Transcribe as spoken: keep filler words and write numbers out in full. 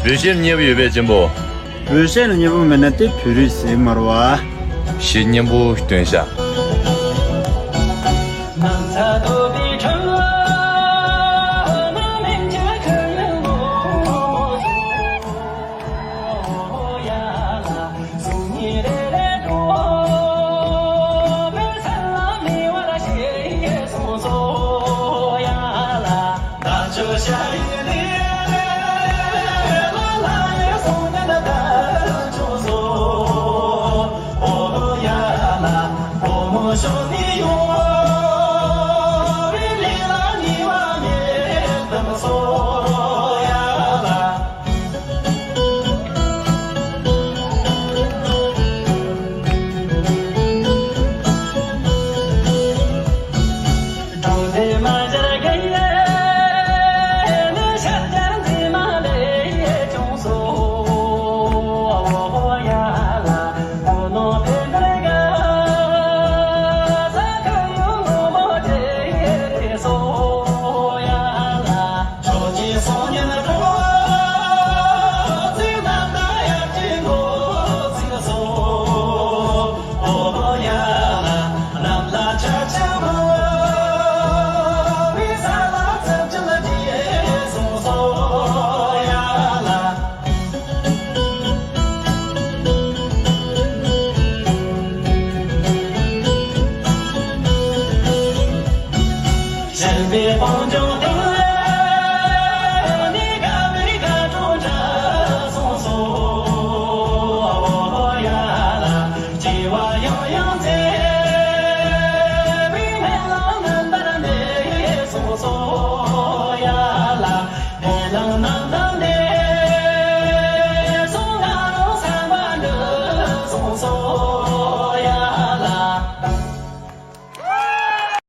འོད་ཤེལ་མཉེས་པོ་ཡོད་པས་གཅེན་པོ། འོད་ཤེལ་མཉེས་པོ་མེད་ན་དེ་བོད་རིགས་ཟིག་མ་རེད་བ། ཞེས་སྙན་པོ་སྟོན་བྱ།